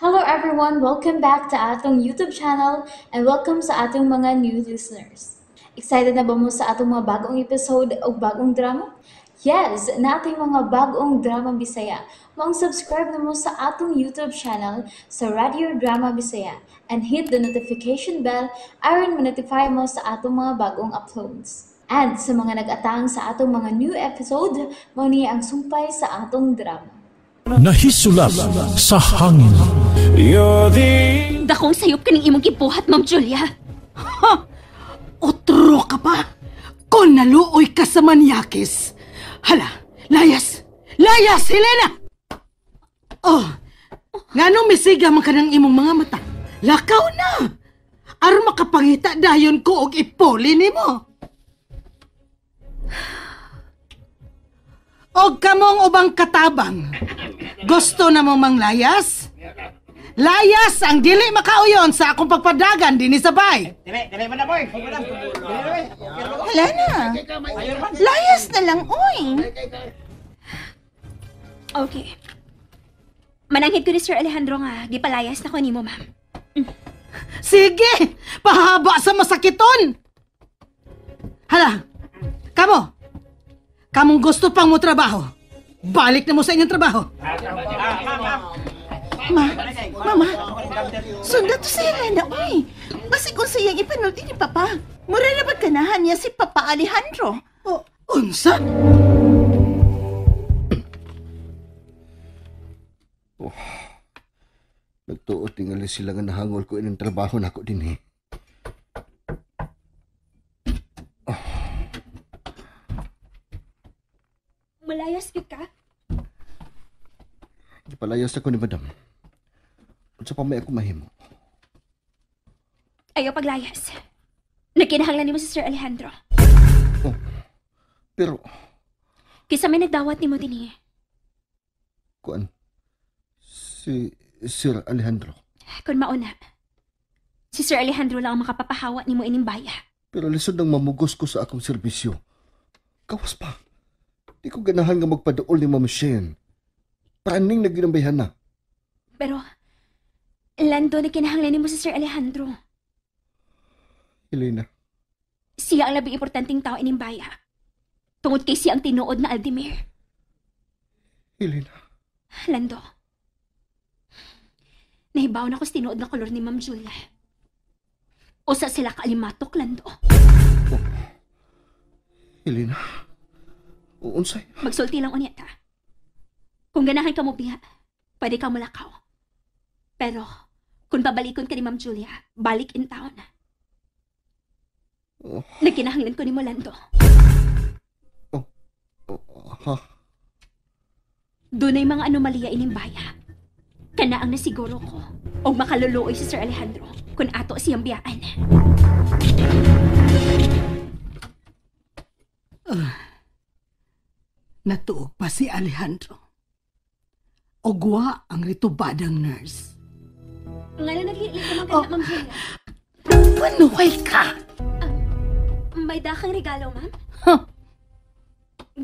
Hello everyone! Welcome back to atong YouTube channel and welcome sa atong mga new listeners. Excited na ba mo sa atong mga bagong episode o bagong drama? Yes! Nating mga bagong drama Bisaya. Maong subscribe na mo sa atong YouTube channel sa Radio Drama Bisaya and hit the notification bell aron ma-notify mo sa atong mga bagong uploads. And sa mga nag-atang sa atong mga new episode, mao ni ang sumpay sa atong drama. Nahisulap sa hangin. Dakong sayop kaning imong gibuhat, Ma'am Julia. Ha! Otro ka pa! Kung naluoy ka sa manyakis! Hala! Layas! Layas, Helena! Oh! Nganong misiga man ka ng imong mga mata? Lakaw na! Aron makapangita dayon ko og ipuli nimo. Og kamong ubang katabang, gusto na mo manglayas? Layas ang dili makauyon sa akong pagpadagan dinhi sa bay. Helena, layas na lang, oy. Okay. Mananghid ko ni Sir Alejandro nga, gipalayas na ko nimo, ma'am. Sige, pahaba sa masakiton. Hala, kamo. Kamong gusto pang mo trabaho. Balik na mo sa inyong trabaho. Ma, mama, sundan to si Helena, oy. Basig unsa iyang ipanulti ni Papa. Mura na ba ganahan niya si Papa Alejandro? O, unsa? Oh, nagtuo tingali sila nga nahangol ko ining trabaho nako dinhi. Oh. Malayas gyud ka? Gipalayas ako ni Madam. Unsa pa may ako mahimo? Ayaw paglayas. Nagkinahanglan nimo si Sir Alejandro. Oh, pero kisa may nagdawat nimo dinhi. Kuan si Sir Alejandro. Kun mauna, si Sir Alejandro lang ang makapapahawa nimo ining baya. Pero lisod nang mamugos ko sa akong serbisyo. Kawas pa. Di ko ganahan nga magpaduol ni Ma'am Shane. Praning naginambayhan na. Pero, Lando, nagkinahanglan nimo si Sir Alejandro. Helena. Siya ang labing importanteng tao ining baya. Tungod kay siya ang tinuod na Aldemir. Helena. Lando. Nahibaw na ko sa tinuod na kolor ni Ma'am Julia. Usa sila kaalimatok, Lando. Oh. Helena. Unsay? Magsulti lang unya ta. Kung ganahan ka mo biya, pwede ka mulakaw. Pero, kung babalikon ka ni Ma'am Julia, balik in town. Oh. Nagkinahanglan ko ni mo, Lando. Oh. Oh, ha? Dunay mga anomalya ining baya. Kana ang nasiguro ko. Og makaluluoy si Sir Alejandro kung ato siyang biyaan. Natuog pa si Alejandro. Ogwa ang ritubadang nurse. Nga na naglilit ka mga Ma'am Julia. Panuhay ka! May dakang regalo, ma'am? Huh?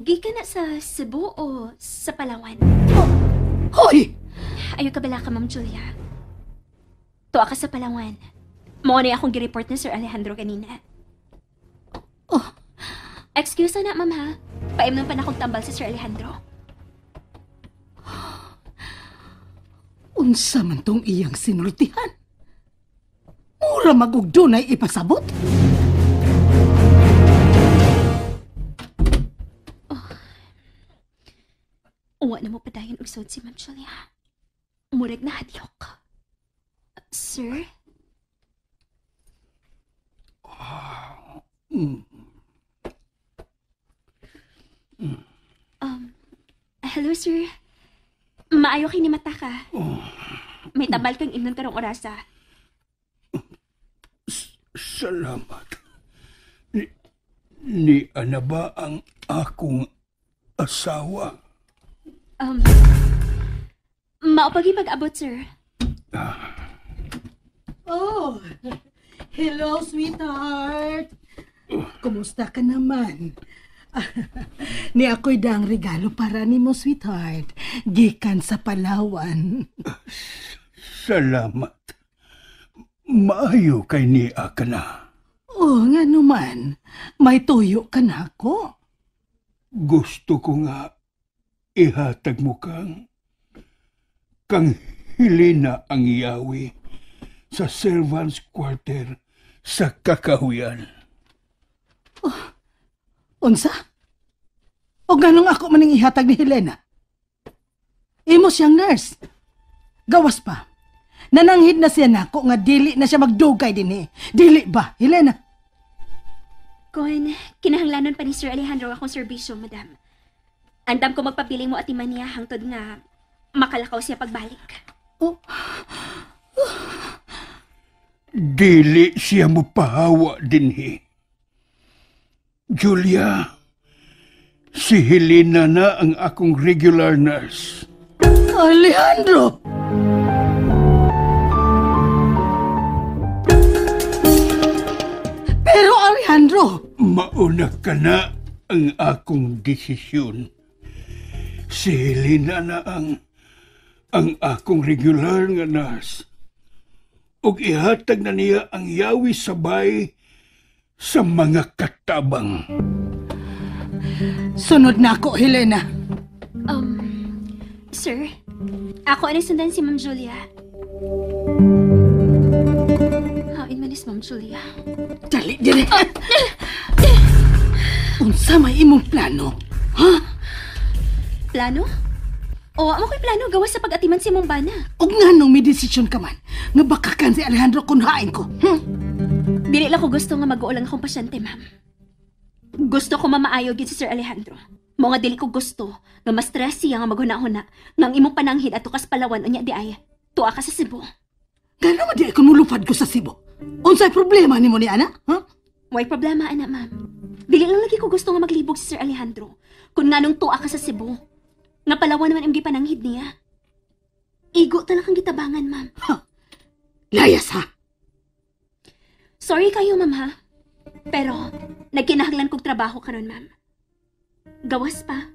Gikan na sa Cebu o sa Palawan? Oh. Hoy! Ayaw ka bala ka, Ma'am Julia. Tuwa ka sa Palawan. Mao na akong gireport ni Sir Alejandro kanina. Oh. Excuse na, ma'am, ha? Paimnon pa na akong tambal si Sir Alejandro. Unsa man tong iyang sinultihan? Mura magugdunay ipasabot? Oh. Uwa na mo padayon og sud si Ma'am Julia. Murag na hadlok. Sir? Hello, sir. Maayo kay ni mata ka. Oh. May tabal kang imnon karong orasa. Salamat. Ni ana ba ang akong asawa? Maupagi pag-abot, sir. Oh, hello, sweetheart. Kumusta ka naman? Ni ako'y daang regalo para nimo, sweetheart. Gikan sa Palawan. Salamat. Maayo kay niya ka na. Oh, nga naman. May tuyo ka na ako. Gusto ko nga ihatag mo kang Helena ang yawi sa servants quarter sa Kakahuyan. Oh, unsa? O ganong ako maning ihatag ni Helena? Imo siyang nurse. Gawas pa. Nananghid na siya nako nga dili na siya magdugay dinhi. Dili ba, Helena? Kon, kinahanglanon pa ni Sir Alejandro akong serbisyo, madam. Andam ko magpabiling mo at iman niya hangtod nga makalakaw siya pagbalik. Oh. Dili siya mo pahawa dinhi. Julia, si Helena na ang akong regular nurse. Alejandro! Pero Alejandro! Mauna ka na ang akong desisyon. Si Helena na ang akong regular nga nurse. Ug ihatag na niya ang yawi sabay sa mga katabang. Sunod na ako, Helena. Sir, ako ang sundan si Ma'am Julia. Hain man is Ma'am Julia. Dali, dali. Unsa may imong plano? Ha? Plano? O, amo ko'y plano gawas sa pag-atiman si mong bana. Og nganong may desisyon ka man, nga bakakan si Alejandro kung hain ko. Dili lang ko gusto nga mag-uulang akong pasyente, ma'am. Gusto ko mamaayo gid si Sir Alejandro. Mo nga dili ko gusto nga ma-stress siya nga maghuna-huna nga ang imong pananghid ato kas Palawan unya di ay tuwa ka sa Cebu. Gano man di ay kung mulupad ko sa Cebu? Unsay problema nimo ni ana? Huh? Way problema ana, ma'am. Dili lang lagi ko gusto nga maglibog si Sir Alejandro kung nganong tuwa ka sa Cebu. Nga Palawan naman imong gipananghid niya. Igo talagang gitabangan, ma'am. Huh. Layas ha. Sorry kayo, ma'am ha. Pero nagkinahanglan kog trabaho karon, ma'am. Gawas pa,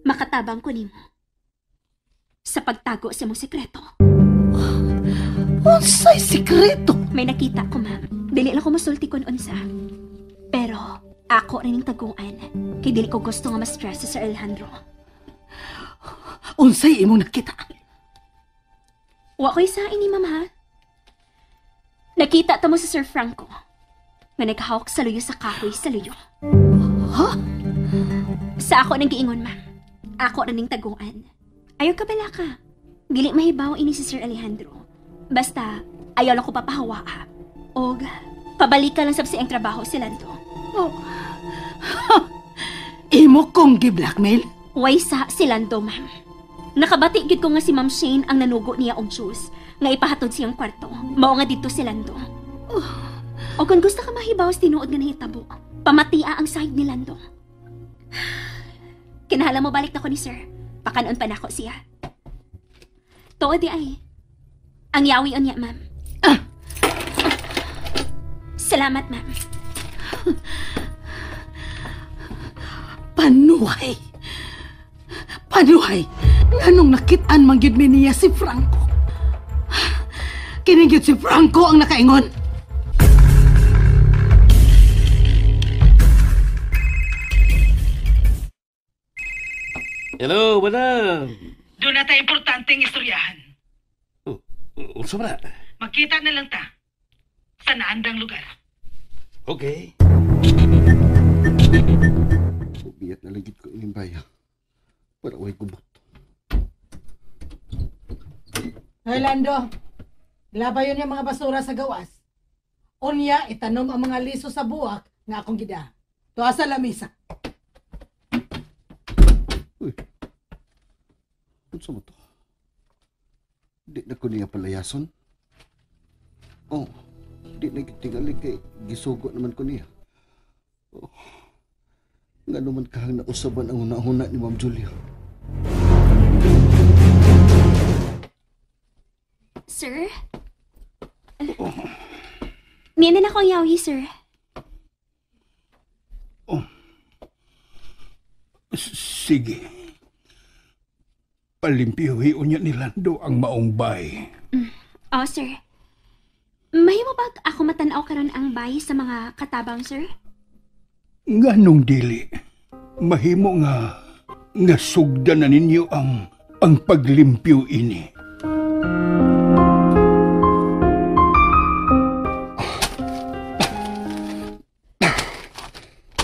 makatabang ko nimo sa pagtago sa imong sekreto. Unsay sekreto? May nakita ko, ma'am. Dili lang ko masulti kon unsa. Pero ako rin ang taguan kay dili ko gusto nga ma-stress si Sir Alejandro. Unsay imong nakita? Wa ko'y sa ini, ma'am ha. Nakita ta mo si Sir Franco nga naghawak sa luyo sa kahoy sa luyo. Ha? Sa ako nang giingon, ma'am. Ako na ning taguan. Ayaw ka bala ka. Dili mahibaw ini si Sir Alejandro. Basta, ayaw lang ko papahawa. Og, pabalik ka lang sa siyang trabaho si Lando. Oh. Imo kong gi-blackmail? Way sa si Lando, ma'am. Nakabati gid ko nga si Ma'am Shane ang nanugo niya og juice nga ipahatod siyang kwarto. Mao nga didto si Lando. Oh. O kung gusto ka mahibaw sa tinuod nga nahitabo, pamatia ang side ni Lando. Kinahala mo balik na ko ni sir. Pakanon pa nako siya. Tuod di ay. Ang yawi unya, ma'am. Ah. Salamat, ma'am. Panuhay. Panuhay. Nganong nakit-an man gyud mi niya si Franco. Kini gyud si Franco ang nakaingon. Hello, madam. Doon na tayo importanteng istoryahan. Oh, unsa ba na? Magkita na lang ta. Sa naandang lugar. Okay. Ubiyat na lang gid ko ining baya. Para way gubot. Hoy, Lando. Labayon yung mga basura sa gawas. Unya, itanom ang mga liso sa buwak nga akong gida. Tuwa sa lamisa. Uy. Unsa mo to? Di na ko niya palayason. Oh, di na tingali kay gisugo naman ko niya. Oh. Nga naman kahang nausaban ang una-una ni Ma'am Julia. Sir? Oh. Niya na akong yawi, sir. Oh. Sige. Palimpiyuhi unya ni Lando ang maong bay. Oh, sir. Mahimo ba ako matanaw karon ang bay sa mga katabang, sir? Nganong dili? Mahimo nga nga sugdan na ninyo ang paglimpyo ini.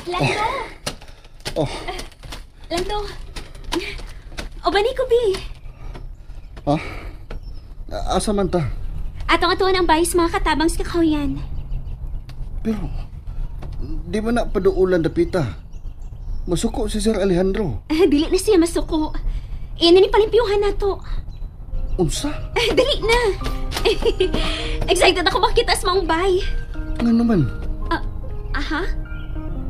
Lando! Oh. Lando! O ba ni ko, bi? Ha? Asa man ta? Atong atuan ang bay sa mga katabang sa kakahuyan. Pero, di ba na paduulan dapita? Masuko si Sir Alejandro. Dili na siya masuko. Iyan na ni palimpyuhan na to. Unsa? Dali na! Excited ako makita sa maong bay. Nga naman, Aha?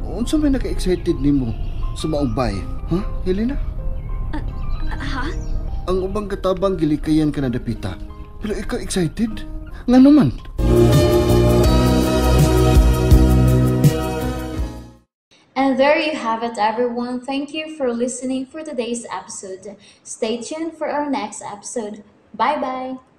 unsa may naka-excited nimo sa maong bay? Ha, Helena? Aha? Ang ubang katabang gilikayan ka na dapita. Pero ikaw excited? Nga naman. And there you have it, everyone. Thank you for listening for today's episode. Stay tuned for our next episode. Bye bye.